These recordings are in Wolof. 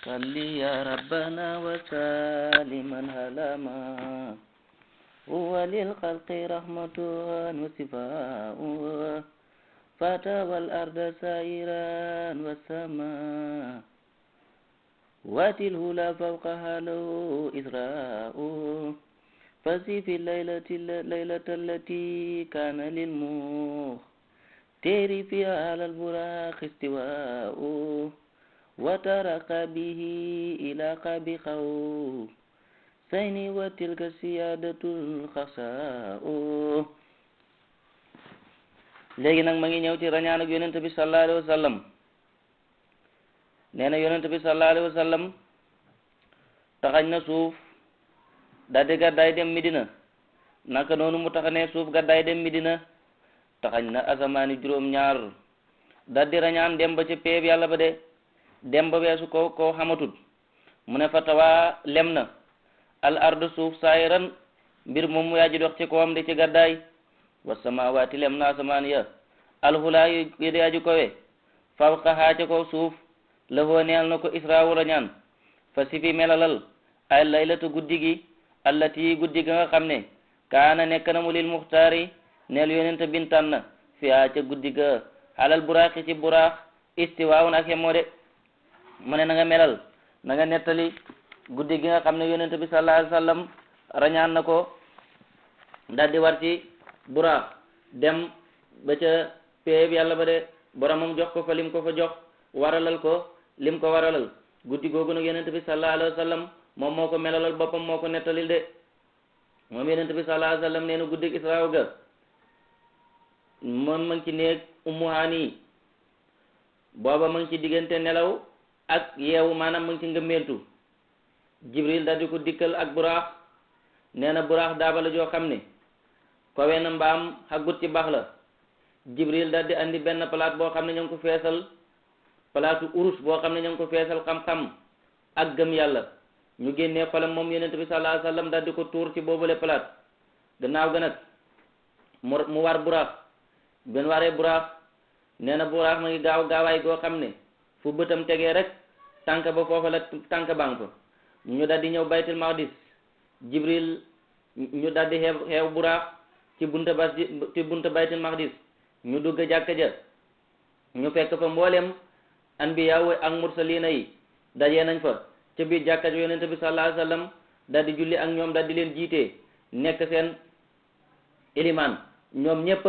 صل يا ربنا وسالما هلما هو للخلق رحمة وشفاء فتوى الأرض سائرا والسماء واتي الهلا فوقها له إسراء فسي في الليلة التي كان للمختار فيها على البراق استواء وترك به إلى قاب خوف سيني وتلك السيادة الخساء. léegi nag ma ngi ñëw ci rañaan ak yonent bi sallallahu alayhi wa sallam. nee na yonent bi sallallahu alayhi wa sallam taxañ na suuf daldi gàddaay dem Medina. naka noonu mu taxanee suuf gàddaay dem Medina taxañ na asamaani juróom-ñaar daldi rañaan dem ba ci péeb yàlla ba de dem ba weesu ko xamatut mu ne fa tawaa lem na al ard suuf saayiran mbir moom mu yaaji dox ci kawam de ci gàddaay wa samaawaati lem na asamaan ya alxulaa yi de yaaju kowe fawqahaa ca kaw suuf la hoo neel na ko israawu rañaan fa si fi melalal ay laylatu guddi gi allati guddi ga nga xam ne kaana nekk na mu lil muxtaari neel yonent bintan na fiyaa ca guddi ga alal buraaxi ci buraax istiwaawun ak yemoo de mu ne na nga melal na nga nettali guddi gi nga xam ne yonent bi sallallahu alayhi wa sallam rañaan na ko daldi war ci buraax dem ba ca péeb yàlla ba de boromam jox ko fa lim ko fa jox waralal ko lim ko waralal guddi googu nag yonent bi sallallahu alayhi wa sallam moom moo ko melalal boppam moo ko nettalil de moom yonent bi sallallahu alayhi wa sallam nee na guddi Israa ga moom ma ngi ci néeg Ummu Haani booba ma ngi ci diggante nelaw ak yeewu maanaam ma ngi ci ngëmmentu Jibril daal di ko dikkal ak buraax nee na buraax daaba la joo xam ne kowe na mbaam xaggut ci baax la Jibril daal di andi benn palaat boo xam ne ñoo ngi ko feesal palaatu urus boo xam ne ñoo ngi ko feesal xam-xam ak gëm yàlla ñu génnee xolam moom yonent bi sallallahu alayhi wa sallam daal di ko tuur ci boobule palaat gannaaw ga nag mu war buraax benn waree buraax nee na buraax ma ngi gaawaay goo xam ne fu bëtam tegee rek tànk ba foofa la tànk bang fa ñu daal di ñëw baytul maqdis Jibril ñu daal di xeew buraax ci bunta baytul maqdis ñu dugg jàkka ja ñu fekk fa mboolem anbiya ak mursalina yi dajee nañ fa ca biir jàkka ja yonent bi sallallahu alayhi wa sallam daal di julli ak ñoom daal di leen jiite nekk seen ilimaan ñoom ñépp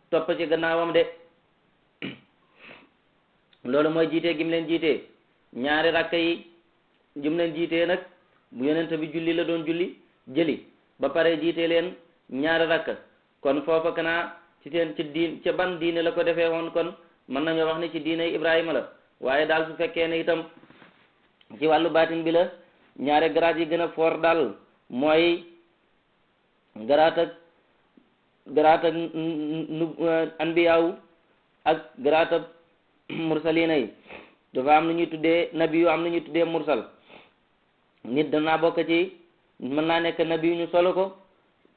topp ci gannaawam de loolu mooy jiite gi mu leen jiite ñaari rakka yi gi mu leen jiite nag bu yonent bi julli la doon julli jëli ba pare jiite leen ñaari rakka kon foofa kanaa ci seen ci diin ca ban diine la ko defee woon kon mën nañoo wax ne ci diine Ibrahima la waaye daal su fekkee ne itam ci wàllu baatin bi la ñaari garaat yi gën a foor daal mooy garaat ak anbiyaaw ak garaat ak mursalina yi dafa am na ñuy tuddee nabi yu am na ñuy tuddee mursal nit danaa bokk ci mën naa nekk nabi yu ñu solo ko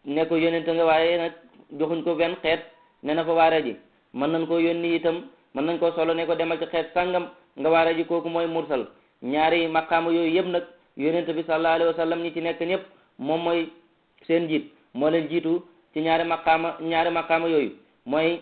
ne ko yónnent nga waaye nag joxuñ ko benn xeet ne na fa waare ji mën nañ koo yónni itam mën nañ koo solo ne ko demal ci xeet sàngam nga waare ji kooku mooy mursal ñaari maqaama yooyu yëpp nag yónnent bi sallallahu alayhi wa sallam ñi ci nekk ñëpp moom mooy seen jiit moo leen jiitu ci ñaari maqaama yooyu mooy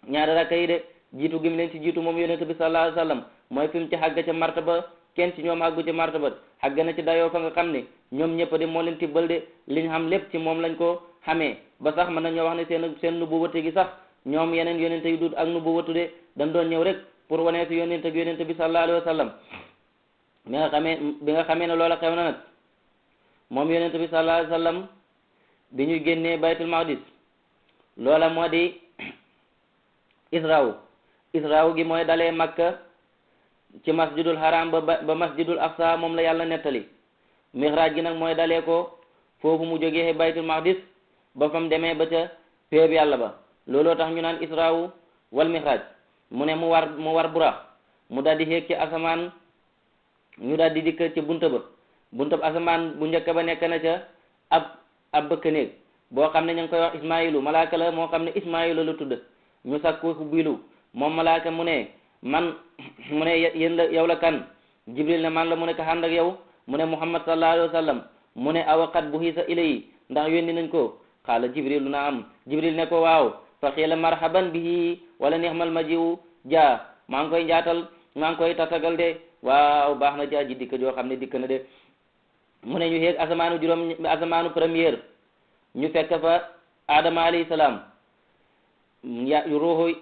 ñaari rakka yi de jiitu gi mu leen ci jiitu moom yónnent bi sallallahu alayhi wa sallam mooy fi mu ci xàgg ca martaba kenn ci ñoom àggu ci martaba xàgg na ci dayoo fa nga xam ne ñoom ñëpp de moo leen tibbal de liñ xam lépp ci moom lañ ko xamee ba sax mën nañoo wax ne seen nubuwatu gi sax ñoom yeneen yónnent yu dut ak nubuwatu de dañ doon ñëw rek pour wane si yónnent ak yónnent bi sallallahu alayhi wa sallam bi nga xamee ne loola xew na nag moom yónnent bi sallallahu alayhi wa sallam bi ñu génnee baytul maqdis loola moo di israaw gi mooy dalee makka ci masjidul haram ba masjidul aqsa moom la yàlla nettali mixraaj gi nag mooy dalee ko foofu mu jógee baytul maqdis ba fam demee ba ca péeb yàlla ba looloo tax ñu naan israaw wal mixraaj mu ne mu war buraax mu daldi xéeg ci asamaan ñu daldi dikk ci buntab asamaan bu njëkk ba nekk na ca ab bëkk néeg boo xam ne ñu ngi koy wax ismailu malaaka la moo xam ne ismailu la tudd ñu sakku bilu moom malaaka mu ne man mu ne yéen la yow la kan jibril ne man la mu ne ko ànd ak yow mu ne muhammad sallallahu alayhi wa sallam mu ne awaqat bu xiisa ilay ndax yónni nañ ko xaala jibril na am jibril ne ko waaw fa xiila marhaban bihi wala nixmal majiw jaa maa ngi koy njaatal maa ngi koy tatagal de waaw baax na jaa ji dikk joo xam ne dikk na de mu ne ñu yéeg asamaanu première ñu fekk fa adama alayhi salaam ruuxu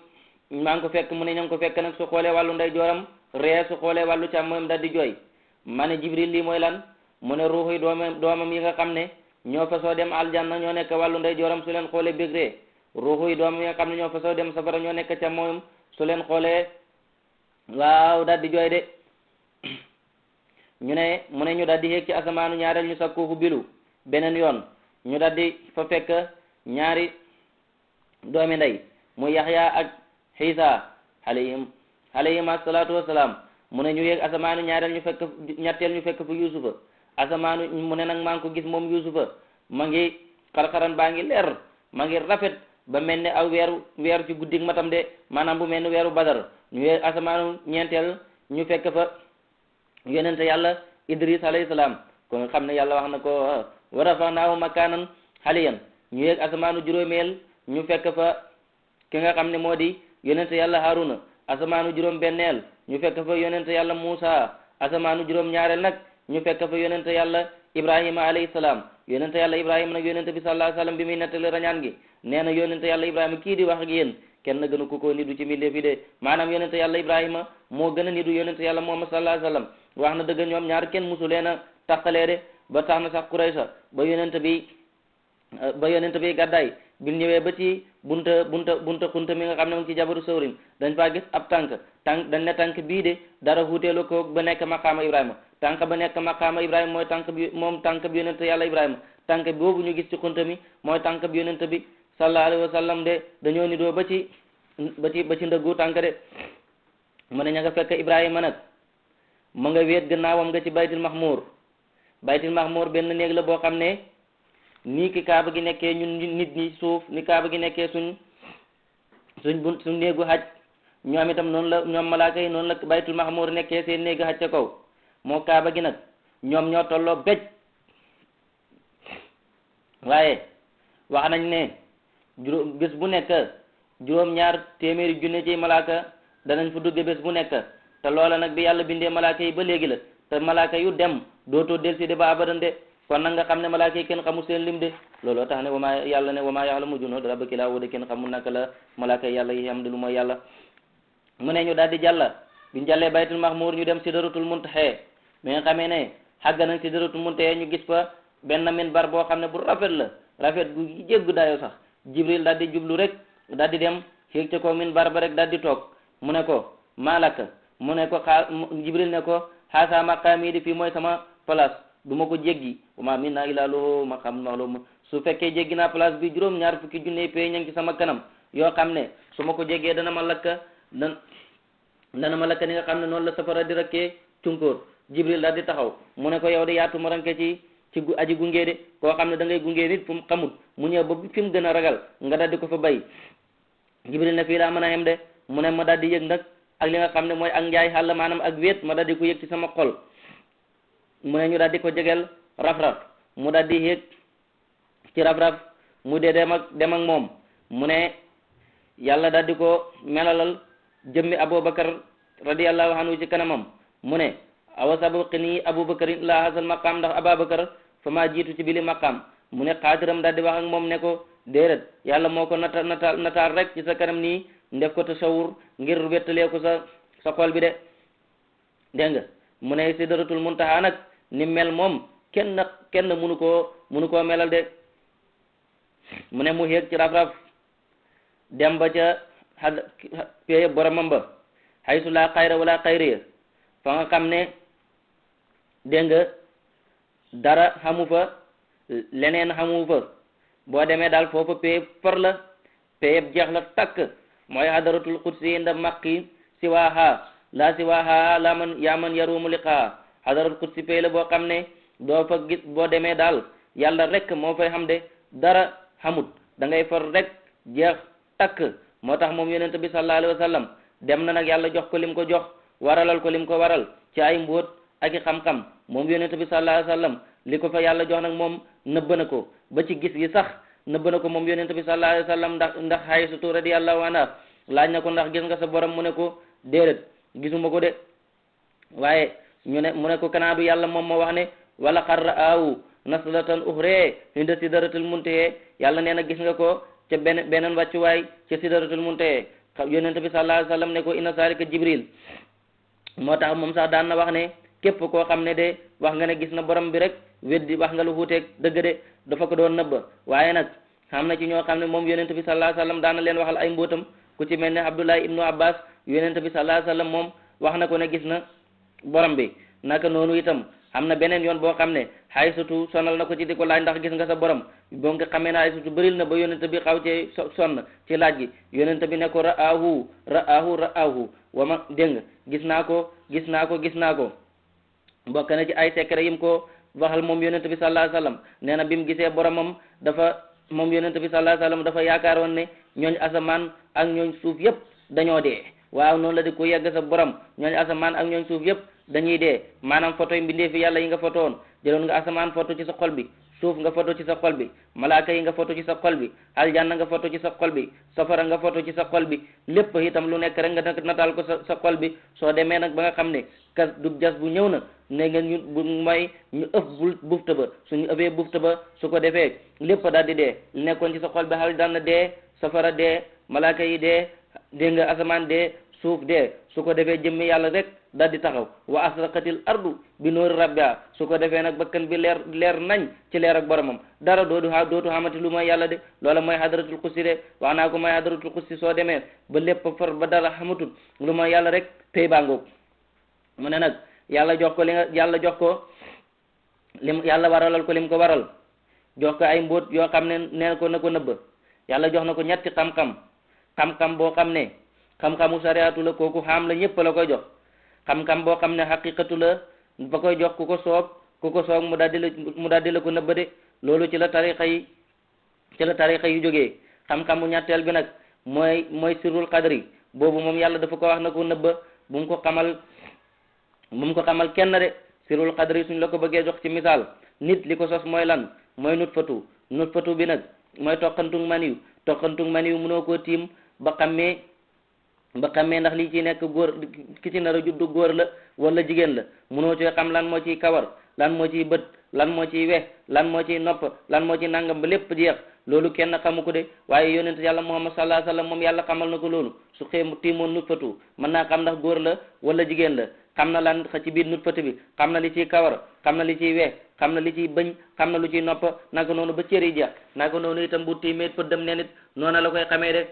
maa ngi ko fekk mu ne ña ngi ko fekk nag su xoolee wàllu ndey jooram ree su xoolee wàllu càmmoñam daal di jooy ma ne jibril lii mooy lan mu ne ruuxu yi doomam yi nga xam ne ñoo fa soo dem aljanna ñoo nekk wàllu ndey jooram su leen xoolee bég ree ruuxu yi doomam yi nga xam ne ñoo fa soo dem safara ñoo nekk càmmoñam su leen xoolee waaw daal di jooy de mu ne ñu daal di yéeg ci asamaanu ñaareel ñu sakku bilu beneen yoon ñu daal di fa fekk ñaari doomi ndey mu yaxya ak xiisa alayhim asalaatu wasalaam mu ne ñu yéeg asamaanu ñetteel ñu fekk fu yusufa asamaanu mu ne nag maa ngi ko gis moom yusufa ma ngi xarxaran baa ngi leer ma ngi rafet ba mel ne aw weeru ci guddig matam de maanaam bu mel ne weeru badar ñu yéeg asamaanu ñeenteel ñu fekk fa yonente yàlla idris alayhi salaam ko nga xam ne yàlla wax na ko wa rafanaahu makaanan aliyan ñu yéeg asamaanu juróomeel ñu fekk fa ki nga xam ne moo di yonente yàlla haruna asamaanu juróom benneel ñu fekk fa yonente yàlla Muusa asamaanu juróom ñaareel nag ñu fekk fa yonente yàlla Ibrahima alayhi salaam yonente yàlla Ibrahima nag yonente bi sallallahu alayhi wasallam bi muy nettali rañaan gi nee na yonente yàlla Ibrahima kii di wax ak yéen kenn gënu ko nidu ci mbindeef yi de maanaam yonente yàlla Ibrahima moo gën a nidu yonente yàlla Muhammad sallallahu alayhi wasallam wax na dëgg ñoom ñaar kenn musu leen a tàqalee de ba tax na sax Quraysa ba yonente bi gàddaay bi ñëwee ba ci bunta xunta mi nga xam ne mu ngi ci jabaru sawrin dañ faa gis ab tànk dañ ne tànk bii de dara xuuteelu ko ba nekk maqaama Ibrahima tànk ba nekk maqaama Ibrahima mooy tànk bi yonente yàlla Ibrahima tànk bi boobu ñu gis ci xunta mi mooy tànk bi yonente bi sallallahu alayhi wa sallam de dañoo nidoo ba ci ndëggu tànk de mu ne ña nga fekk Ibrahima nag mu nga wéet gannaawam nga ci baytul mahmur benn néeg la boo xam ne nii ki kaaba gi nekkee ñun nit ñi suuf ni kaaba gi nekkee suñ néegu xaj ñoom itam noonu la ñoom malaaka yi noonu la baytul mahmur nekkee seen néegu xaj ca kaw moo kaaba gi nag ñoom ñoo tolloo béj waaye wax nañ ne bés bu nekk juróom-ñaar téeméeri junne ci malaaka danañ fa dugge bés bu nekk te loola nag bi yàlla bindee malaaka yi ba léegi la te malaaka yu dem dootoo delsi de ba abadan de kon nag nga xam ne malaaka yi kenn xamul seen lim de looloo tax ne yàlla ne wamaa ya'lamu junuuda rabbika illaa huwa de kenn xamul naka la malaaka yi yàlla yi xam de lu mooy yàlla mu ne ñu daal di jàlla biñu jàllee baytul mahmur ñu dem sidratul muntaha bi nga xamee ne xàgg nañ sidratul muntaha ñu gis fa benn minbar boo xam ne bu rafet la rafet gu jéggu dayo sax jibril daal di jublu rek daal di dem xéeg ca ko minbar ba rek daal di toog mu ne ko maalaka mu ne ko jibril ne ko xaasa maqaami di fii mooy sama place du ma ko jéggi wama minna illaa lahu maqaamun ma'luum su fekkee jéggi naa place bi juróom-ñaar fukki junne pay ña ngi ci sama kanam yoo xam ne su ma ko jéggee dana ma lakk ni nga xam ne noonu la safara di rakkee cunkóor jibril daal di taxaw mu ne ko yow de yaatu ma ranke ci aji gunge de koo xam ne da ngay gunge nit fu mu xamut mu ñëw ba fi mu gën a ragal nga daal di ko fa bay jibril ne fii laa mën a yem de mu ne ma daal di yëg nag ak li nga xam ne mooy ak njaay xàll maanaam ak wéet ma daal di ko yëg ci sama xol mu ne ñu daal di ko jegeel raf-raf mu daal di yéeg ci raf-raf mu dee dem ak moom mu ne yàlla daal di ko melalal jëmmi Abubakar radiyallahu anhu ci kanamam mu ne awa sabaqani Abubakar ila hasal maqam ndax Abubakar fa maa jiitu ci bili maqam mu ne xaatiram daal di wax ak moom ne ko déedéet yàlla moo ko nataal rek ci sa kanam nii ndef ko tasawur ngir wettalee ko sa xol bi de dégg nga mu ne sidratul muntaha nag ni mel moom kenn munu koo melal de mu ne mu yéeg ci raf-raf dem ba ca péye boromam ba haysu laa xayra wala xayriya fa nga xam ne dégg nga dara xamu fa leneen xamu fa boo demee daal foofa péye far la péye jeex la takk mooy hadaratul qudsi inda maqi siwaha la siwaha la man yaa man yarumu liqaa hadaratul qudsi péye la boo xam ne doo fa gis boo demee daal yàlla rek moo fay xam de dara xamut da ngay far rek jeex takk moo tax moom yonent bi sallallahu alayhi wa sallam dem na nag yàlla jox ko lim ko jox waralal ko lim ko waral ci ay mbóot ak i xam-xam moom yonent bi sallallahu alayhi wasallam li ko fa yàlla jox nag moom nëbb na ko ba ci gis gi sax nëbb na ko moom yonent bi sallallahu alayhi wasallam ndax Aysatu radiyallahu anha laaj na ko ndax gis nga sa borom mu ne ko déedéet gisuma ko de waaye mu ne ko kanaa du yàlla moom moo wax ne wala xar raahu naslatan uxree inda sidratil muntaha yàlla nee na gis nga ko ca beneen wàccuwaay ca sidratul muntaha yonent bi sallallahu alayhi wasallam ne ko inna zalika jibril moo tax moom sax daan na wax ne képp koo xam ne de wax nga ne gis na borom bi rek weddi wax nga lu wuuteeg dëgg de dafa ko doon nëbba waaye nag xam na ci ñoo xam ne moom yonent bi sallallahu alayhi wasallam daan na leen waxal ay mbóotam ku ci mel ne Abdullah ibnu Abbas yonent bi sallallahu alayhi wasallam moom wax na ko ne gis na borom bi naka noonu itam am na beneen yoon boo xam ne Aysatu sonal na ko ci di ko laaj ndax gis nga sa borom boo nga xamee ne Aysatu bëril na ba yonent bi xaw cee sonn ci laaj gi yonent bi ne ko ra'ahu wa ma dégg nga gis naa ko bokk na ci ay secret yim ko waxal moom yonent bi sallallahu alayhi wasallam nee na bi mu gisee boromam moom yonent bi sallallahu alayhi wasallam dafa yaakaaroon ne ñooñ asamaan ak ñooñ suuf yépp dañoo dee waaw noonu la di ko yegg sa borom ñooñ asamaan ak ñooñ suuf yépp dañuy dee maanaam photo yi mbindee fi yàlla yi nga photo woon jëloon nga asamaan photo ci sa xol bi suuf nga photo ci sa xol bi malaaka yi nga photo ci sa xol bi aljanna nga photo ci sa xol bi safara nga photo ci sa xol bi lépp itam lu nekk rek nga nataal ko sa xol bi soo demee nag ba nga xam ne kas du jas bu ñëw na ne nga ñu bu mooy ñu ëf bufta ba suñu ëfee bufta ba su ko defee lépp daal di dee lu nekkoon ci sa xol bi aljanna dee safara dee malaaka yi dee dégg nga asamaan dee suuf dee su ko defee jëmmi yàlla rek daal di taxaw wa asraqatil ardu bi noori rabbiha su ko defee nag bakkan bi leer nañ ci leer ak boromam dara dootu xamati lu mooy yàlla de loola mooy hadratul qudsi de wax naa ko mooy hadratul qudsi soo demee ba lépp far ba dara xamatul lu mooy yàlla rek pay bàngoog mu ne nag yàlla jox ko yàlla waralal ko lim ko waral jox ko ay mbóot yoo xam ne nee ko na ko nëbb yàlla jox na ko ñetti xam-xam boo xam ne xam-xamu sariatu la kooku xam la ñëpp la koy jox xam-xam boo xam ne xaqiqatu la ba koy jox ku ko soog mu daldi la ko nëbb de loolu ci la tariqa yi jógee xam-xamu ñetteel bi nag mooy sirrul qadri boobu moom yàlla dafa ko wax na ko nëbb bu mu ko xamal kenn de sirrul qadri suñ la ko bëggee jox ci misaal nit li ko sos mooy lan mooy nutfatu bi nag mooy toqantung maniyu mënoo koo tiim ba xammee ndax lii ci nekk góor ki ci nar a juddu góor la wala jigéen la mënoo ci xam lan moo ciy kawar lan moo ciy bët lan moo ciy wex lan moo ciy nopp lan moo ciy nangam ba lépp jeex loolu kenn xamu ko de waaye yonent yàlla Muhammad sallallahu alayhi wasallam moom yàlla xamal na ko loolu su xëy tiimoon nutfatu mën naa xam ndax góor la wala jigéen la xam na lan ci biir nutfatu bi xam na li ciy kawar xam na li ciy wex xam na li ciy bëñ xam na lu ciy nopp naka noonu ba cër yi jeex naka noonu itam bu tiimee pëddam ne nit noona la koy xamee de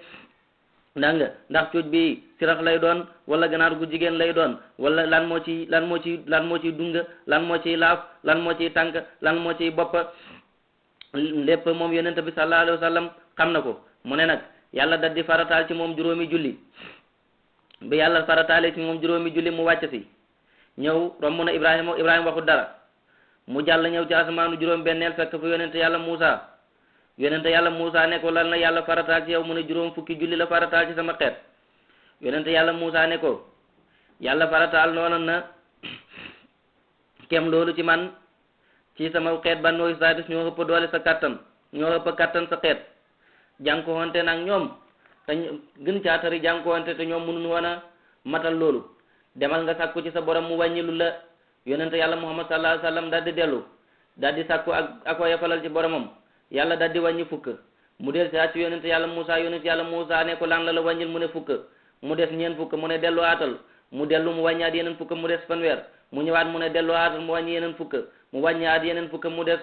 ndax cuuj bi sirax lay doon wala ganaar gu jigéen lay doon wala lan moo ciy dunga lan moo ciy laaf lan moo ciy tànk lan moo ciy bopp lépp moom yonent bi sallallahu alayhi wasallam xam na ko mu ne nag yàlla dal di farataal ci moom juróomi julli bi yàlla farataale ci moom juróomi julli mu wàcc si ñëw romb na Ibrahima waxul dara mu jàll ñëw ci asamaanu juróom benneel fekk fu yonent yàlla Muusa ne ko lan la yàlla farataal ci yow mu ne juróom fukki julli la farataal ci sama xeet yonent yàlla Muusa ne ko yàlla farataal noonu na kem loolu ci man ci sama xeet Banu Israayil ñoo ëpp doole sa kattan ñoo ëpp kattan sa xeet jànkuwante nag ñoom te gën caatari jànkuwante te ñoom mënuñu woon a matal loolu demal nga sàkku ci sa borom mu wàññilu la yonent yàlla Muhammad sallallahu alayhi wasallam daal di dellu daal di sàkku ak ko yafalal ci boromam yàlla daal di wàññi fukk mu del si ci yonent yàlla Muusa ne ko lan la wàññil mu ne fukk mu des ñeen fukk mu ne dellu aatal mu dellu mu wàññaat yeneen fukk mu des fanweer mu ñëwaat mu ne dellu aatal mu wàññi yeneen fukk mu wàññaat yeneen fukk mu des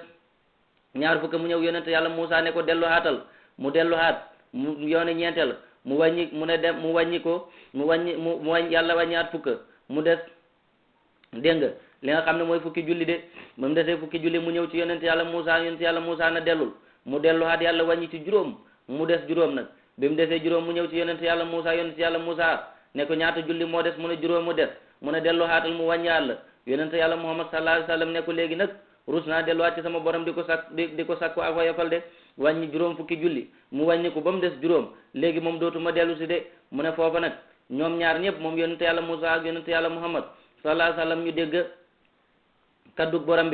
ñaar fukk mu ñëw yonent yàlla Muusa ne ko dellu aatal mu dellu aat mu yoone ñeenteel mu wàññi mu ne dem mu wàññi ko mu wàññi yàlla wàññaat fukk mu des dégg nga li nga xam ne mooy fukki julli de ba mu desee fukki julli mu ñëw ci yonent yàlla Muusa na dellul mu dellu aat yàlla wàññi ci juróom mu des juróom nag bi mu desee juróom mu ñëw ci yonent yàlla Muusa ne ko ñaata julli moo des mu ne juróom mu des mu ne dellu aatal mu wàññaat la yonent yàlla Muhammad sallallahu alayhi wasallam ne ko léegi nag rus naa delluwaat ci sama borom di ko sakku ak wayafal de wàññi juróom fukki julli mu wàññi ko ba mu des juróom léegi moom dootuma dellu si de mu ne foofa nag ñoom ñaar ñëpp moom yonent yàlla Muusa ak yonent yàlla Muhammad sallallahu alayhi wa sallam ñu dégg kaddug borom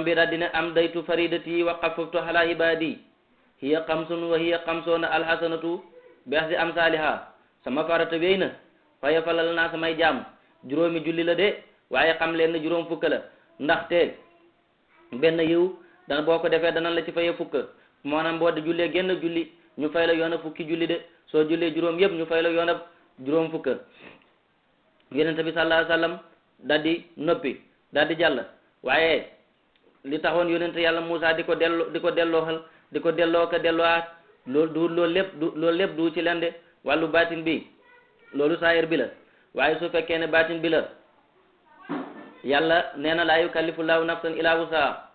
bi daal dina am daytu faridati wa xafaftu ala ibadi hiya xamsun wa hiya xamsoona alxasanatu bi axdi am saaliha sama farata wéy na faye falal naa samay jaam juróomi julli la de waaye xam leen ne juróom fukk la ndaxte benn yiw dana boo ko defee dana la ci faye fukk maanaam boo de jullee génn julli ñu fay la yoon a fukki julli de soo jullee juróom yëpp ñu fay la yoon a juróom fukk yonent bi sallallahu alayhi wa sallam daal di noppi daal di jàll waaye li taxoon yonent yàlla Muusa di ko delloo ko delloowaat loolu lépp du ci leen de wàllu baatin bi loolu saayir bi la waaye su fekkee ne baatin bi la yàlla nee na laa yukallifullahu nafsan illa wusaha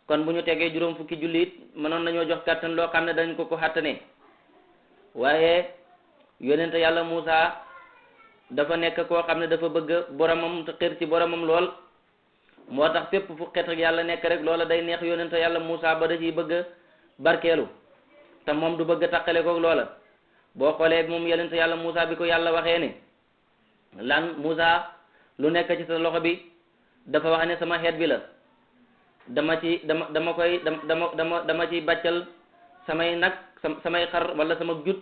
kon bu ñu tegee juróom fukki julli it mënoon nañoo jox kàttan loo xam ne dañ ko xattane waaye yonent yàlla Muusa dafa nekk koo xam ne dafa bëgg boromam te xër ci boromam lool moo tax fépp fu xet ak yàlla nekk rek loola day neex yonent yàlla Muusa ba da ciy bëgg barkeelu te moom du bëgg taqale koog loola boo xoolee moom yonent yàlla Muusa bi ko yàlla waxee ne lan Muusa lu nekk ci sa loxo bi dafa wax ne sama xeet bi la dama ciy bàccal samay nag samay xar wala sama jut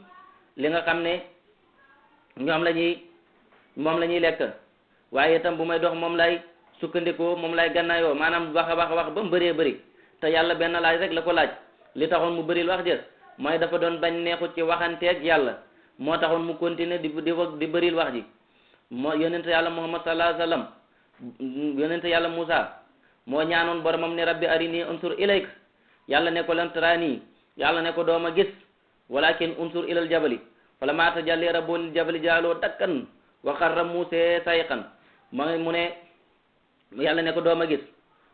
li nga xam ne moom la ñuy lekk waaye itam bu may dox moom lay sukkandikoo moom lay gannaayoo maanaam wax ba mu bëree bëri te yàlla benn laaj rek la ko laaj li taxoon mu bëril wax jë mooy dafa doon bañ neexut ci waxanteeg yàlla moo taxoon mu continuer di bëril wax ji moo yonent yàlla Muhammad sallallahu alayhi wa sallam yonent yàlla Muusa moo ñaanoon boromam ne rabbi arini unsur ilayk yàlla ne ko lan taraani yàlla ne ko dooma gis walakin unsur ilal jabali falammaa tajalli rabbuhu lil jabali ja'alahu dakkan wa xarra Muusaa sayqan mu ne yàlla ne ko dooma gis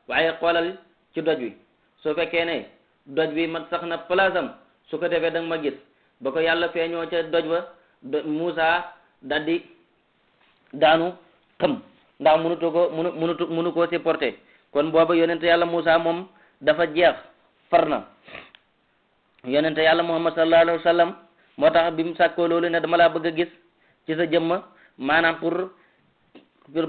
waaye xoolal ci doj wi su fekkee ne doj wi man sax na place am su ko defee danga ma gis ba ko yàlla feeñoo ca doj wa Muusa daldi daanu xam ndax mënu koo supporter kon booba yonente yàlla Muusa moom dafa jeex far na yonente yàlla Muhammad sallallahu alayhi wa sallam moo tax bi mu sàkkoo loolu ne dama laa bëgg a gis ci sa jëmm maanaam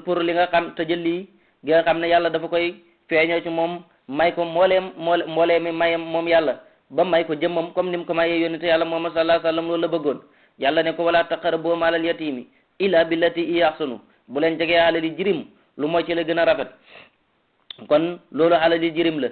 pour li nga xam tëjëli gi nga xam ne yàlla dafa koy feeñoo ci moom may ko mboolee mi mayam moom yàlla ba may ko jëmmam comme ni mu ko mayee yonente yàlla Muhammad sallallahu alayhi wa sallam loolu la bëggoon yàlla ne ko wala taqrabu maalal yatiimi illa billati hiya ahsanu bu leen jegee alali jirim lu mooy ci la gën a rafet kon loolu alali jirim la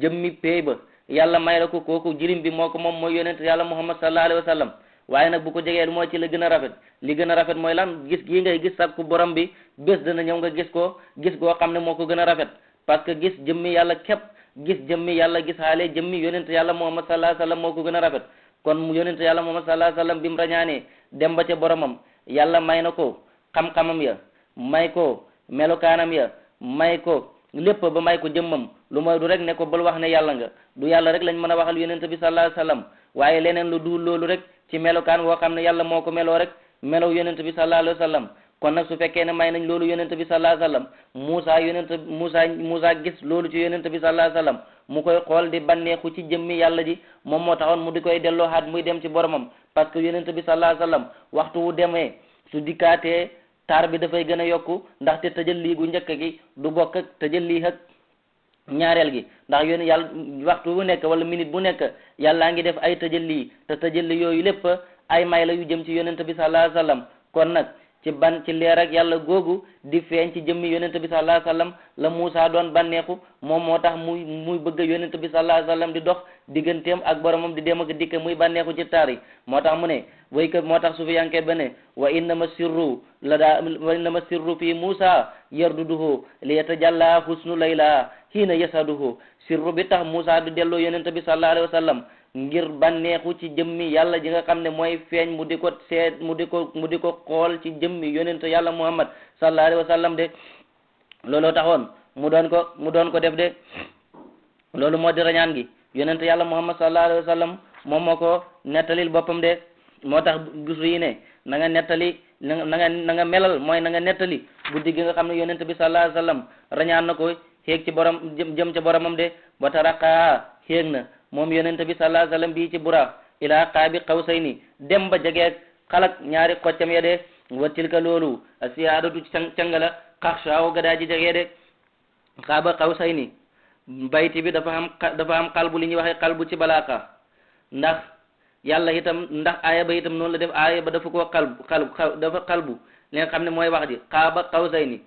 jëmmi pay ba yàlla may la ko kooku jirim bi moo ko moom mooy yonent yàlla Muhammad sallallahu alayhi wa sallam waaye nag bu ko jegee lu mooy ci la gën a rafet li gën a rafet mooy lan gis gii ngay gis sàkku borom bi bés dana ñëw nga gis ko gis goo xam ne moo ko gën a rafet parce que gis jëmmi yàlla képp gis jëmmi yàlla gis xaale jëmmi yonent yàlla Muhammad sallallahu alayhi wa sallam moo ko gën a rafet kon mu yonent yàlla Muhammad sallallahu alayhi wa sallam bi mu rañaanee dem ba ca boromam yàlla may na ko xam-xamam ya may ko melokaanam ya may ko lépp ba may ko jëmmam lu mooy du rek ne ko bul wax ne yàlla nga du yàlla rek lañ mën a waxal yonent bi sallallahu alayhi wa sallam waaye leneen lu duul loolu rek ci melokaan woo xam ne yàlla moo ko meloo rek melow yonent bi sallallahu alayhi wa sallam kon nag su fekkee ne may nañ loolu yonent bi sallallahu alayhi wa sallam Muusa gis loolu ci yonent bi sallallahu alayhi wa sallam mu koy xool di banneexu ci jëmmi yàlla ji moom moo taxoon mu di koy delloo xaat muy dem ci boromam parce que yonent bi sallallahu alayhi wa sallam waxtu wu demee su dikkaatee taar bi dafay gën a yokku ndaxte tëjël gu njëkk gi du bokk ak tëjël ak ñaareel gi ndax yéen yàlla waxtu bu nekk wala minute bu nekk yàllaa ngi def ay tëjël te tëjël yooyu lépp ay may la yu jëm ci yonent bi sallallahu alayhi wa sallam kon nag ci leer ak yàlla googu di feeñ ci jëmmi yonent bi sallallahu alayhi wa sallam la Muusa doon bànneexu moom moo tax muy bëgg yonent bi sallallahu alayhi wa sallam di dox digganteem ak boromam di dem ak dikk muy bànneexu ci taar yi moo tax mu ne waykat moo tax su fi yanke ba ne wa innama sirru fi Muusa yarduduhu li yatajalla husnu layla hiina yasaduhu sirru bi tax Muusa di delloo yonent bi sallallahu alayhi wa sallam ngir bànneexu ci jëmmi yàlla ji nga xam ne mooy feeñ mu di ko seet mu di ko xool ci jëmmi yonent yàlla Muhammad sallallahu alayhi wa sallam de looloo taxoon mu doon ko def de loolu moo di rañaan gi yonent yàlla Muhammad sallallahu alayhi wa sallam moom moo ko nettalil boppam de moo tax gisu yi ne na nga nettali na nga melal mooy na nga nettali guddi gi nga xam ne yonent bi sallallahu alayhi wa sallam rañaan na ko xéeg ci borom jëm ca boromam de ba taraqa xéeg na moom yonent bi sallallahu alayhi wa sallam bii ci buraax ilaa qaabi qawsayni dem ba jegeeg xalak ñaari xoccam ya de wattilka loolu asiyaadatu cangala xaxsaaw gadaaji jege de xaaba xawsayni bayti bi dafa am xalbu li ñuy waxee xalbu ci balaaka ndax yàlla itam ndax aaya ba itam noonu la def aaya ba dafa koo dafa xalbu li nga xam ne mooy wax ji xaaba xawsayni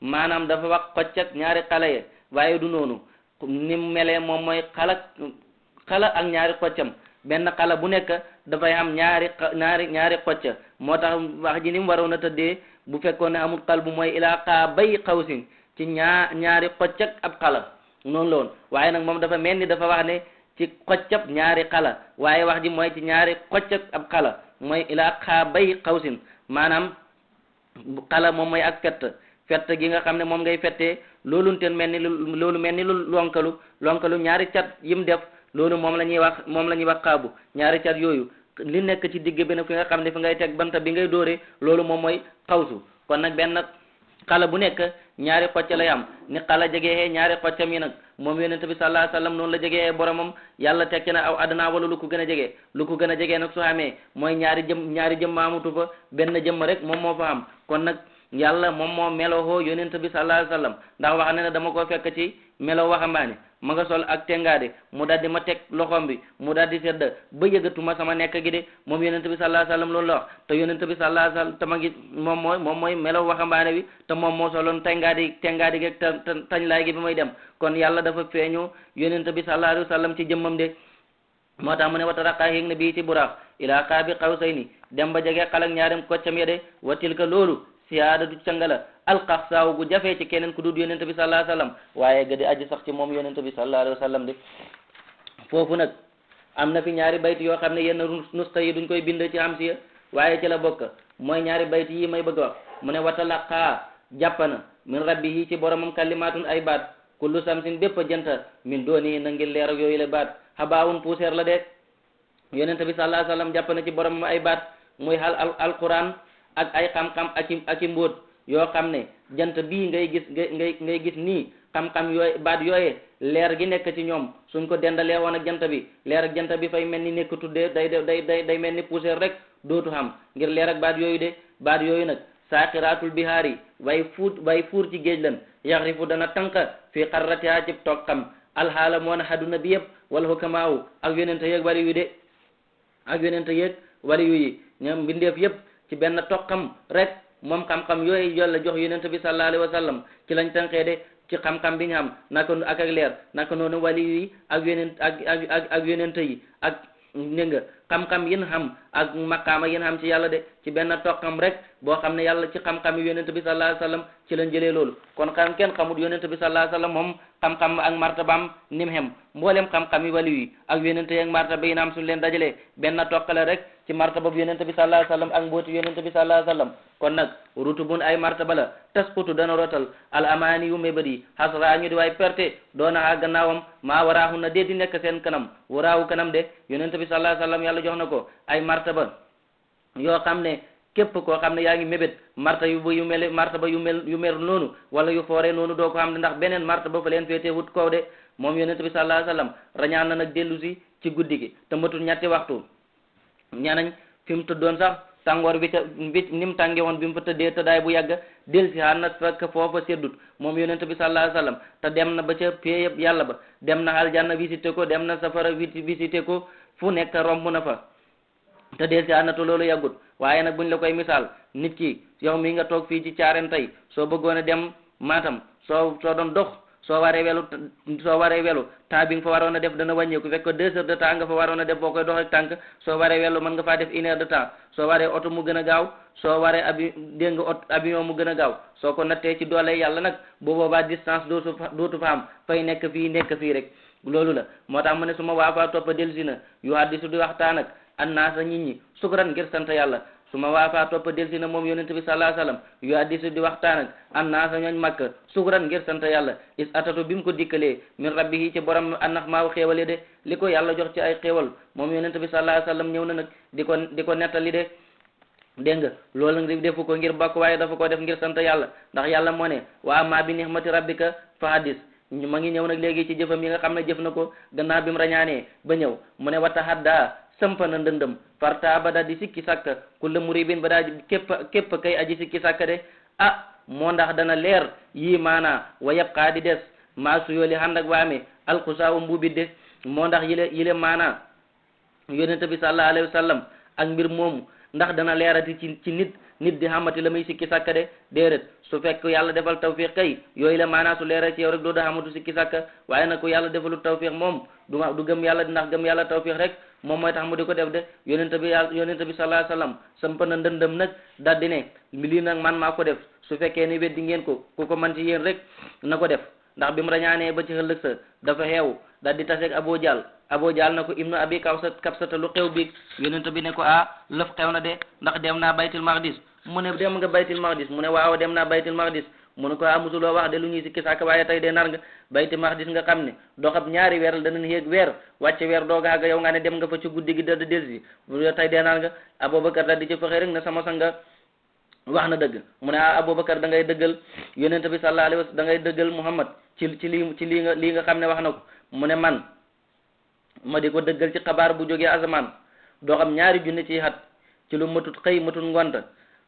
maanaam dafa wax xoccak ñaari xale ye waaye du noonu ni mu melee moom mooy xala ak ñaari xoccam benn xala bu nekk dafay am ñaari xocca moo tax wax ji ni mu waroon a tëddee bu fekkoon ne amul xalbu mooy ilaa xaabay xawsin ci ñaari xoccak ab xala noonu la woon waaye nag moom dafa mel ni dafa wax ne ci xoccab ñaari xala waaye wax ji mooy ci ñaari xoccab ab xala mooy ilaa xaabay xawsin maanaam xala moom mooy ak fett gi nga xam ne moom ngay fettee loolu mel ni lu lonkalu ñaari cat yim def loolu moom la ñuy wax xaabu ñaari cat yooyu li nekk ci digg bi nag fi nga xam ne fi ngay teg banta bi ngay dóore loolu moom mooy xawsu kon nag benn xala bu nekk ñaari xocc lay am ni xala jegee ñaari xoccam yi nag moom yonent bi sallallahu alayhi wasallam noonu la jegee boromam yàlla tekki na aw adnaa wala lu ko gën a jegee nag su amee mooy ñaari jëmm amutu fa benn jëmm rek moom moo fa am kon nag yàlla moom moo meloo yonent bi sallallahu alayhi wasallam ndax wax ne dama ko fekk ci melo waxambaane ma nga sol ak tengaade mu daldi ma teg loxom bi mu daldi sedd ba yëgatuma sama nekk gi de moom yonent bi sallallahu alayhi wasallam loolu la wax te yonent bi sallallahu alayhi wasallam tama ngi moom mooy melo waxambaane bi te moom moo soloon tengaade gi tañ laay gi bi may dem kon yàlla dafa feeñu yonent bi sallallahu alayhi wasallam ci jëmmam de moo tax mu ne wataraqaa yéeg na bii ci buraax ilaa qaabi qawsayni dem ba jege xalak ñaarim koccam ya de wa tilka loolu siyaadatu cangala alqaxsaaw gu jafee ci keneen ku dul yonent bi sallallahu alayhi wasallam waaye ga di aji sax ci moom yonent bi sallallahu alayhi wasallam de foofu nag am na fi ñaari bayt yoo xam ne yenn nusta yi duñ koy bind ci am si waaye ci la bokk mooy ñaari bayt yi may bëgg wax mu ne watalaqaa jàppana min rabbihi ci boromam kalimatun ay baat kullu samsin bépp janta min dooni na ngir leer ak yooyu la baat xabaawun poussière la de yonent bi sallallahu alayhi wasallam jàpp na ci boromam ay baat muy alquran ak ay xam-xam ak i mbóot yoo xam ne jant bii ngay gis nii xam-xam yooyu baat yooye leer gi nekk ci ñoom suñ ko dendalee woon ak jant bi leer ak jant bi fay mel ni nekk tuddee day mel ni poussière rek dootu xam ngir leer ak baat yooyu de baat yooyu nag saaqiraatul bihaari way fuur ci géej lan yaxrifu dana tànk fii xarratiha ci toog xam alxaala moo na xaduna bi yëpp wala hukamaawu ak yonente yeeg wali yu de ak yonente yeeg wali yu yi ñoom mbindeef yëpp ci benn toqam rek moom xam-xam yooyu yàlla jox yonent bi sallallahu alayhi wa sallam ci lañ tànkee de ci xam-xam bi ñu xam naka ak leer naka noonu wali yi ak yonent ak yonent yi ak ne nga xam-xam yin xam ak maqaama yin xam ci yàlla de ci benn toqam rek boo xam ne yàlla ci xam-xam yi yonent bi sallallahu alayhi wa sallam ci lañ jëlee loolu kon kenn xamul yonent bi sallallahu alayhi wa sallam moom xam-xam ak martabaam nim xem mboolem xam-xam yi wali yi ak yonent yi ak martaba yi naam suñ leen dajalee benn toqale rek ci martaba bu yonent bi sallallahu alayhi wasallam ak mbooti yonent bi sallallahu alayhi wasallam kon nag rutubun ay martaba la tasqutu dana rotal al amaani yu mébadi xasra ñu di waay perte doona a gannaawam maa waraahu na dee di nekk seen kanam waraahu kanam de yonent bi sallallahu alayhi wasallam yàlla jox na ko ay martaba yoo xam ne képp koo xam ne yaa ngi mébét martaba yu mel noonu wala yu foore noonu doo ko xam ne ndax beneen martaba fa leen féetee wut kaw de moom yonent bi sallallahu alayhi wasallam rañaan na nag dellu si ci guddi gi te matul ñetti waxtu ñanañ fi mu tëddoon sax tàngoor bi ni mu tànge woon bi mu fa tëddee tëddaay bu yàgg del si xaar na fekk foofa seddut moom yonent bi sallallahu alayhi wasallam te dem na ba ca pee yàlla ba dem na aljanna visité ko dem na safara visité ko fu nekk romb na fa te del si xaar na te loolu yàggut waaye nag buñ la koy misaal nit ki yow mi nga toog fii ci caaren tey soo bëggoon a dem Matam soo doon dox soo waree welu temps bi nga fa waroon a def dana wàññeeku fekk 2 heures de temps nga fa waroon a def boo koy dox ak tànk soo waree welu mën nga faa def 1 heure de temps soo waree oto mu gën a gaaw soo waree avion mu gën a gaaw soo ko nattee ci doole yàlla nag bu boobaa distance dootu fa am fay nekk fii rek loolu la moo tax mu ne su ma waafaa toppa delsi na yu hadisu di waxtaan ak annaasa nit ñi sukran ngir sant yàlla su ma waafaa toppa delsi na moom yonent bi sallallahu alayhi wasallam yu hadisu di waxtaan ak annaasa ñooñ Makka sukran ngir sant yàlla is atatu bi mu ko dikkalee min rabbihi ci borom annax maaw xéewale de li ko yàlla jox ci ay xéewal moom yonent bi sallallahu alayhi wasallam ñëw na nag di ko nettali de dégg nga loolu nag defu ko ngir bokk waaye dafa ko def ngir sant yàlla ndax yàlla moo ne wa amma bi nihmati rabbika fa hadis ma ngi ñëw nag léegi ci jëfam yi nga xam ne jëf na ko gannaaw bi mu rañaanee ba ñëw mu ne wa tahadda sampana ndëndëm farta ba daal di sikki sàkka kulla muribin ba daal képp kay aji sikki sàkka de moo ndax dana leer yii maana wa yabqaa di des maa su yooli ànd ak waame alxusaawu mbubidde moo ndax yile maana yonente bi sallallahu alayhi wa sallam ak mbir moomu ndax dana leerati ci nit di xamati la muy sikki sàkka de déedéet su fekk yàlla defal tawfiq kay yooyu la maanaa su leera ci yow rek doo da xamatu sikki sàkka waaye nag ku yàlla defalu tawfiq moom du gëm yàlla ndax gëm yàlla tawfiq rek moom mooy tax mu di ko def de yonente bi sallallahu alayhi wasallam sampa na ndëndëm nag daldi ne lii nag man maa ko def su fekkee ni weddi ngeen ko ku ko man ci yéen rek na ko def ndax bi mu rañaanee ba ci ëllëg sa dafa xeew daldi taseeg Abu Jaal na ko ibnu abi kabsata lu xew bi yonente bi ne ko lëf xew na de ndax dem naa baytul maqdis mu ne dem nga baytul maqdis mu ne waaw dem naa baytul maqdis mu ne ko musuloo wax de lu ñuy sikki sàkk waaye tey de nar nga baytul maqdis nga xam ne doxab ñaari weer la danañ yéeg weer wàcce weer dooga àgg yow nga ne dem nga fa ci guddi gi da delsi tey de nar nga Abubakar daal di ci fexe rek na sama sanga wax na dëgg mu ne Abubakar da ngay dëggal yonente bi sallallahu alayhi wasallam da ngay dëggal Muhammad ci lii nga xam ne wax na ko mu ne man ma di ko dëggal ci xabaar bu jógee asamaan doxam ñaari junni ci xat ci lu matut xëy matut ngonta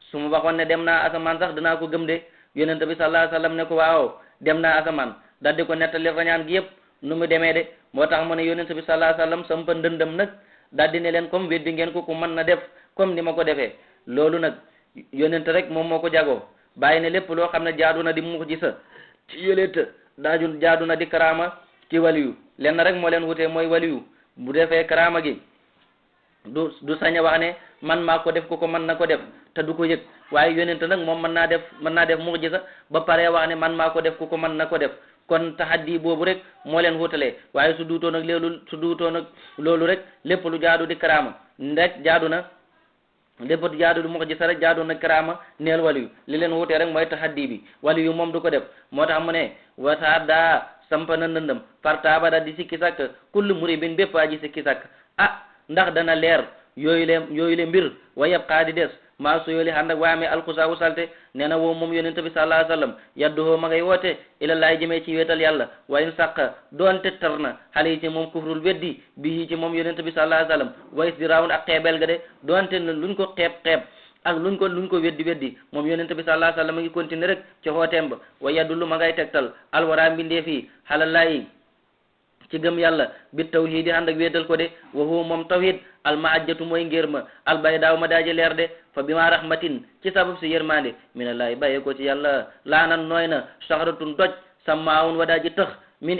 su ma waxoon ne dem naa asamaan sax dinaa ko gëm de yonente bi sallallahu alayhi wasallam ne ko waaw dem naa asamaan daal di ko nettali rañaan gi yëpp nu mu demee de moo tax mu ne yonente bi sallallahu alayhi wasallam sampa ndëndëm nag daal di ne leen comme weddi ngeen ko ku mën na def comme ni ma ko defee loolu nag yonente rek moom moo ko jagoo bàyyi ne lépp loo xam ne jaadu na di mu'jiza ci yëleet daaju jaadu na di karaama ci waliyu lenn rek moo leen wutee mooy waliyu bu defee karaama gi du sañ a wax ne man maa ko def ko mën na ko def te du ko yëg waaye yonente nag moom mën naa def mu'jiza ba pare wax ne man maa ko def ko mën na ko def kon tahaddi boobu rek moo leen wutalee waaye su duutoo nag loolu rek lépp lu jaadu di karaama ndek jaadu na lépp lu jaadu di mu'jiza rek jaadu na karaama neel waliyu li leen wutee rek mooy tahaddi bi waliyu moom du ko def moo tax mu ne wataada sampa na ndëndëm fartaaba da di sikki sàkk kullu muribin bépp aji sikki sàkk ndax dana leer yooyu le mbir wa yabqaa di des maa su yooli ànd ak waame alxusaawu salte nee na woo moom yonente bi sallallahu alayhi wasallam yadduhoo ma ngay woote ilallaay jëmee ci wéetal yàlla wa in sàq doonte tar na xale yi ci moom kufrul weddi bi ci moom yonente bi sallallahu alayhi wasallam wa isdiraawun ak xeebel ga de doonte na luñ ko xeeb ak luñ ko weddi moom yonente bi sallallahu alayhi wasallam ma ngi continuer rek ci xooteem ba wa yadullu ma ngay tegtal alwara mbindee fii xalallaayi ci gëm yàlla bi tawhid ànd ak wéetal ko de wa huwa moom tawhid almahajjatu mooy ngir ma albaydaaw ma daaji leer de fa bima rahmatin ci sabab si yërmande minallahi bàyyee ko ci yàlla laanan nooy na saxratun doj samaawun wa daaji tëx min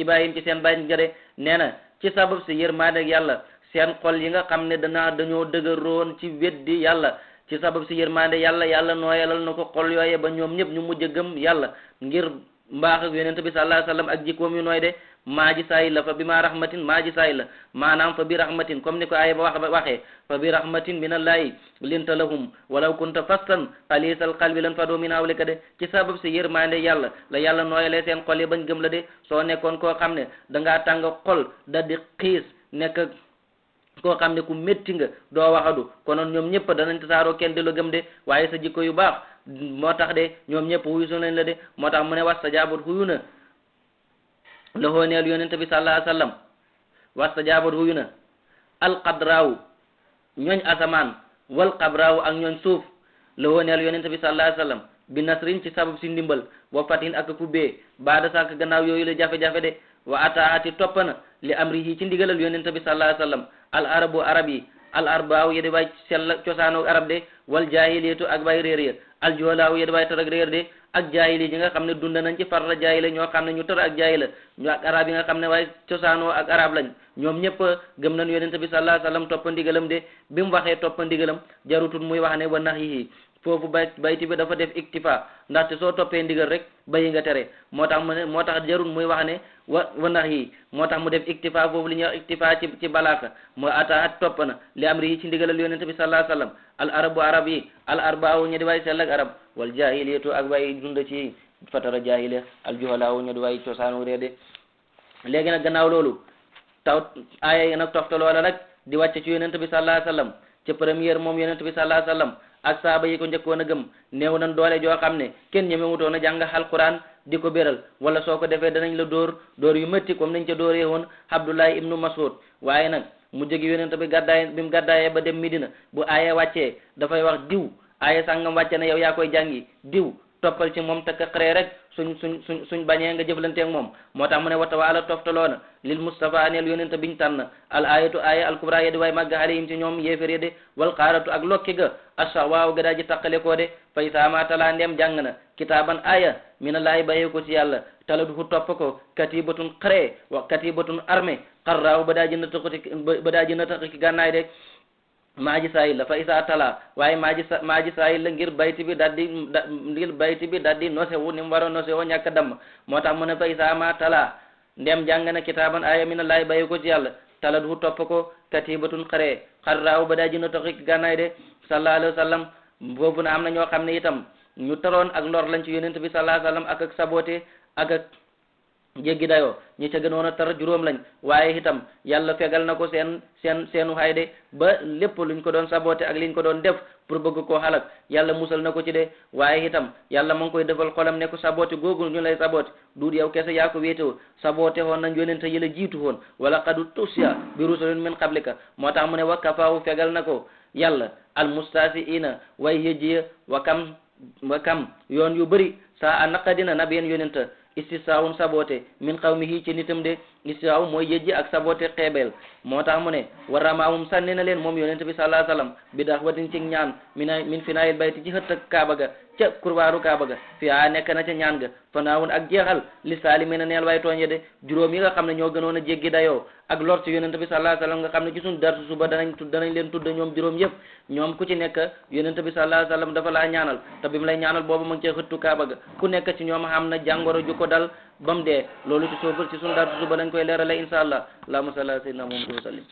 ibaayim ci seen bañ ga de nee na ci sabab si yërmande ak yàlla seen xol yi nga xam ne dañoo dëgëroon ci weddi yàlla ci sabab si yërmande yàlla nooyalal na ko xol yooye ba ñoom ñëpp ñu mujj a gëm yàlla ngir mbaax ak yonent bi sallallahu alayhi wasallam ak jikkoom yu nooy de maaji saay la fa bi ma rahmatin maaji saay la maanaam fa bi rahmatin comme ni ko aaya ba waxee fa bi rahmatin minallahi linta lahum walaw kunta fastan xalisal qalbi lan fadoo min hawlika de ci sabab si yërmande yàlla la yàlla nooyalee seen xol yi bañ gëm la de soo nekkoon koo xam ne dangaa tàng xol da di xiis nekk koo xam ne ku métti nga doo waxadu konoon ñoom ñëpp danañ tasaaroo kenn di la gëm de waaye sa jikko yu baax moo tax de ñoom ñëpp wuyu su nañ la de moo tax mu ne wastajaabut huyu na la hooneel yonente bi sallallahu alayhi wasallam wastajaabut huyu na alqadraaw ñooñ asamaan wal qabraaw ak ñooñ suuf la hooneel yonente bi sallallahu alayhi wasallam bi nasrin ci sabab si ndimbal wa fatin ak kubbee baada sàkk gannaaw yooyu la jafe-jafe de wa ataati toppana li amrihi ci ndigalal yonente bi sallallahu alayhi wasallam al arabu arab yi al arbaaw yedi waay sell cosaano arab de wal jaahiliyatu ak way réer ya al joolaaw yedi waay tar ak réer de ak jaahili yi nga xam ne dund nañ ci farra jaahila ñoo xam ne ñu tar ak jaahila ñu ak arab yi nga xam ne waaye cosaanoo ak arab lañ ñoom ñëpp gëm nañ yonente bi sallallahu alayhi wasallam toppa ndigalam de bi mu waxee toppa ndigalam jarutul muy wax ne wa nahyihi foofu bayti bi dafa def iktifa ndaxte soo toppee ndigal rek bayi nga tere moo tax jarul muy wax ne wa nahyi moo tax mu def iktifa foofu li ñuy wax iktifa ci balaaka moo ataat topp na li amri yi ci ndigalal yonente bi sallallahu alayhi wasallam al arabu arab yi al arbaawu ñe di waay sell ak arab wal jahiliyatu ak waay dund ci fatara jahiliya al juhalaawu ñe di waay cosaanu réer de léegi nag gannaaw loolu taw aaya yi nag toftaloo la nag di wàcce ci yonente bi sallallahu alayhi wasallam ci première moom yonente bi sallallahu alayhi wasallam ak saaba yi ko njëkkoon a gëm néew nañ doole joo xam ne kenn ñemewutoon a jàng alquran di ko béral wala soo ko defee danañ la dóor yu métti comme nañ ca dóoree woon Abdullah ibnu Mas'ud waaye nag mu jógi yonent bi gàddaay bi mu gàddaayee ba dem Medina bu aaya wàccee dafay wax diw aaya sàngam wàcce na yow yaa koy jàngi diw toppal ci moom takk xaree rek suñ bañee nga jëflanteeg moom moo tax mu ne wata waala toftaloona lil Mustafa aneel yonent biñ tànn al ayatu aya al kubra yedi way màgg alayhim ci ñoom yéefér de wal xaaratu ak lokki ga asa waaw ga daa ji taqale koo de fay saama talaa ndem jàng na kitaaban aya mina laay bayee ko ci yàlla tala du fu topp ko katibatun xaree wa katibatun armée xarraaw ba daa ji nataxi ki gànnaay de maaji sayil la fa isa tala waaye maaji sayil la ngir bayti bi daldi nosewu ni mu war a nosewo ñàkk damm moo tax mu ne fa isa ma tala ndem jàng na kitaaban aya mina laay bayi ko ci yàlla tala du topp ko katibatun xaree xarraaw ba daa ji nataxi gànnaay de sallallahu alayhi wa sallam boobu na am na ñoo xam ne itam ñu taroon ak lor lañ ci yonent bi sallallahu alayhi wa sallam ak saboté ak jéggi dayoo ñi ca gënoon a tar juróom lañ waaye itam yàlla fegal na ko seenu hayde ba lépp luñ ko doon saboté ak liñ ko doon def pour bëgg koo xalak yàlla musal na ko ci de waaye itam yàlla ma ngi koy defal xolam ne ko saboté googu ñu lay saboté duut yow kese yaa ko wéetewoo saboté woon nañ yonente yi la jiitu woon wala qadu tusiya bi rusulin min qablika moo tax mu ne wa kafaawu fegal na ko yàlla al mustasiina way yëjjiya wa kam yoon yu bëri saa a naqadina nabiyen yonenta istisaawum saboté min qawmihi ci nitam de istisaaw mooy yëjji ak saboté xeebeel moo tax mu ne waramaamum sànni na leen moom yonente bi sallallahu alayhi wasallam bi dax watin ci ñaan min finaayil bayti ci xëtt ak kaaba ga ca kurwaaru kaaba ga fi a nekk na ca ñaan ga fanaawun ak jeexal li saalimina neel way tooñe de juróom yi nga xam ne ñoo gënoon a jéggi dayoo ak lor ci yonente bi sallallahu alayhi wasallam nga xam ne ci suñu darsu suba danañ leen tudd ñoom juróom yëpp ñoom ku ci nekk yonente bi sallallahu alayhi wasallam dafa laa ñaanal te bi mu lay ñaanal boobu ma ngi cee xëttu kaaba ga ku nekk ci ñoom xam na jàngoro ju ko dal bam dee loolu ci suñu darsu suba dañ koy leerale insha allah allahumma salli ala sayyidina muhammad wa sallim